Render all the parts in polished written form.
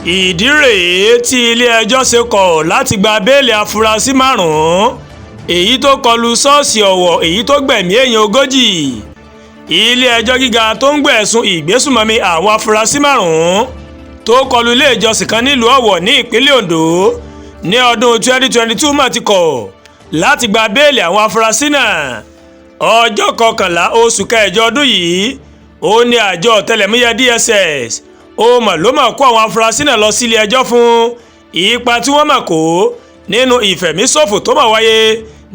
Ìdí rèé tí ilé-ẹjọ́ ṣe kọ̀ láti gba béèlì afurasí márùn-ún èyí tó kọlu ṣọ́ọ̀ṣì Ọ̀wọ̀, èyí tó gbẹ̀mí èèyàn 40. Ilé-ẹjọ́ gíga tó ń gbẹ̀sùn ìgbésùnmọ̀mí àwọn afurasí márùn-ún tó kọlu ilé ìjọsìn kan nílùú Ọ̀wọ̀ ní ìpínlẹ̀ Ondo ní ọdún 2022 mà ti kọ̀ láti gba béèlì àwọn afurasí náà. Ọjọ́ 11 oṣù kẹjọ ọdún yìí, ó ní àjọ ọ̀tẹlẹ̀múyẹ́ DSS ó mà ló mà kó àwọn afurasí náà lọ sílé ẹjọ́ fún ipa tí wọ́n mà kó nínú ìfẹ̀míṣòfò tó mà wáyé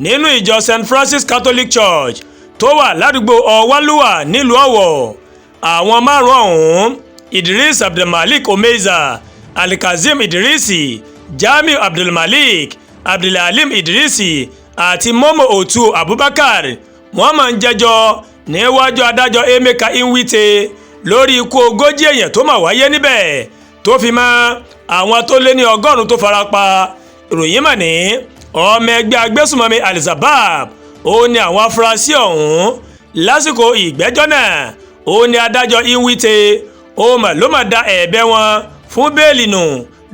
nínú ìjọ St Francis Catholic Church tó wà ládùúgbò Ọwálúwà nílùú Ọ̀wọ̀. Àwọn márùn-ún ọ̀hún, Idris Abdulmalik Omeiza, Alkazeem Idrisi, Jamiu Abdulmalik, Abdulhalim Idrisi àti Momo Otu Abubakar, wọ́n máa ń jẹ́jọ́ níwájú adájọ́ Emeka Nwite lórí ikú 40 èèyàn tó mà wáyé níbẹ̀, tó fi mọ́ àwọn tó lé ní 100 tó farapa. Ìròyìn mà ní ọmọ ẹgbẹ́ agbésùnmọ̀mí Al-Shabab ó ní àwọn afurasí ọ̀hún. Lásìkò ìgbẹ́jọ́ náà, ó ní adájọ́ Nwite ó mà ló mà da ẹ̀bẹ̀ wọn fún béèlì nù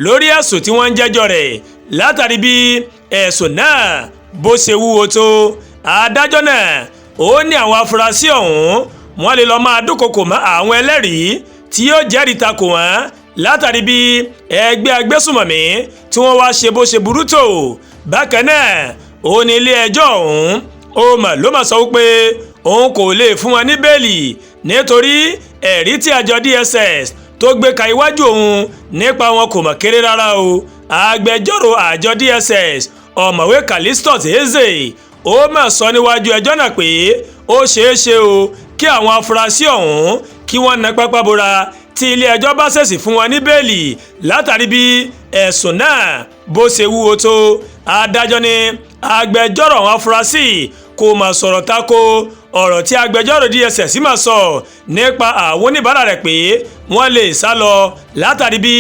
lórí ẹ̀sùn tí wọ́n ń jẹ́jọ́ rẹ̀, látàrí bí ẹ̀sùn náà bó ṣe wúwo tó. Adájọ́ náà ó ní àwọn afurasí ọ̀hún, wọ́n lè lọ́ọ́ máa dúnkokò mọ́ àwọn ẹlẹ́rìí tí yóò jẹ́rìí takò wọ́n, látàrí bí ẹgbẹ́ agbésùnmọ̀mí tí wọ́n wá ṣe bó ṣe burú tó. Bákan náà, ó ní ilé ẹjọ́ ọ̀hún ó mà ló mà sọ wípé òun kò lè fún wọn ní béèlì, nítorí ẹ̀rí tí àjọ DSS tó gbé ka iwájú òun nípa wọn kò mọ̀ kéré rárá o. Agbẹjọ́rò àjọ DSS, Ọ̀mọ̀wé Callistus Eze, ó mà sọ níwájú ẹjọ́ náà pé ó ṣeé ṣe o kí àwọn afurasí ọ̀hún kí wọ́n na pápá bora tí ilé ẹjọ́ bá ṣèṣì fún wọn ní béèlì, látàrí bí ẹ̀sùn náà bó ṣe wúwo tó. Adájọ́ ní agbẹjọ́rò àwọn afurasí kò mà sọ̀rọ̀ tako ọ̀rọ̀ tí agbẹjọ́rò DSS mà sọ nípa àwọn oníbàárà rẹ̀ pé wọ́n lè sá lọ, látàrí bí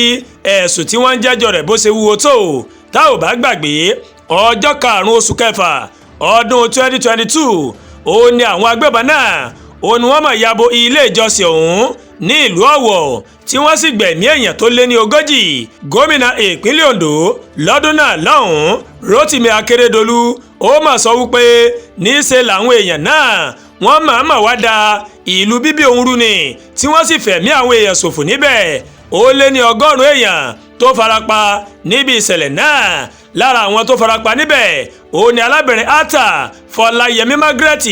ẹ̀sùn tí wọ́n ń jẹ́jọ́ rẹ̀ bó ṣe wúwo tó. Tá ò bá gbàgbé, ọjọ́ 5 oṣù kẹfà ọdún 2022, ó ní àwọn agbébọn náà, ó ní wọ́n mà ya bo ilé ìjọsìn ọ̀hún ní ìlú Ọ̀wọ̀, tí wọ́n sì gbẹ̀mí èèyàn tó lé ní 40. Gómìnà ìpínlẹ̀ Ondo lọ́dún náà lọ́hùn-ún, Rotimi Akeredolu, ó mà sọ wípé níṣe làwọn èèyàn náà wọ́n máa wá da ìlú bíbí òun rú ni, tí wọ́n sì fẹ̀mí àwọn èèyàn ṣòfò níbẹ̀. Ó lé ní 100 èèyàn tó farapa níbi ìṣẹ̀lẹ̀ náà. Lára àwọn tó farapa níbẹ̀, ó ní arábìnrin Arthur Fọláyẹmí Margaret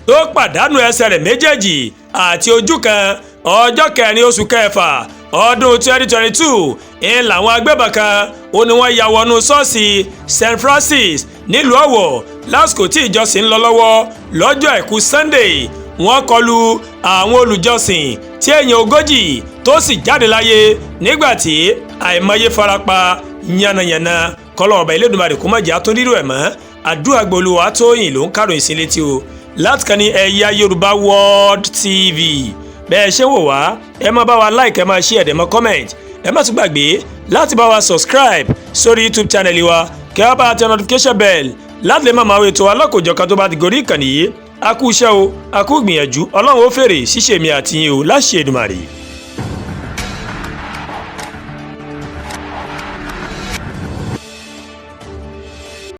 tó pàdánù ẹsẹ̀ rẹ̀ méjèèjì àti ojú kan. Ọjọ́ 4 oṣù kẹfà ọdún 2022 ń làwọn agbébọn kan, ó ní wọ́n ya wọnú ṣọ́ọ̀ṣì St Francis nílùú Ọ̀wọ̀ lásìkò tí ìjọsìn ń lọ lọ́wọ́ lọ́jọ́ àìkú Sunday. Wọ́n kọlu àwọn olùjọsìn tí èèyàn 40 tó sì jáde láyé, nígbà tí àìmọye farapa yánnayànna. Kọ́lọ́ ọba Elédùmarè kó má jẹ́ àtúndírò ẹ̀ mọ́. Àdúrà gbolúwa tóyìn ló ń káròyìn sí létí o láti kan ní Ẹ̀yà Yorùbá World TV. Bẹ́ẹ̀ ṣe wò wá, ẹ máa bá wa like, ẹ máa share, ẹ máa comment. Ẹ má tún gbàgbé láti bá wa subscribe sórí YouTube channel wa, kẹ́ ẹ bá tẹ notification bell láti lè máa máa wo ètò alákòjọkan tó bá ti gorí ìkànnì yìí. A kú iṣẹ́ o, a kú gbìyànjú. Ọlọ́run ó fèrè ṣíṣe mi àti yín o láṣẹ Èdùmàrè.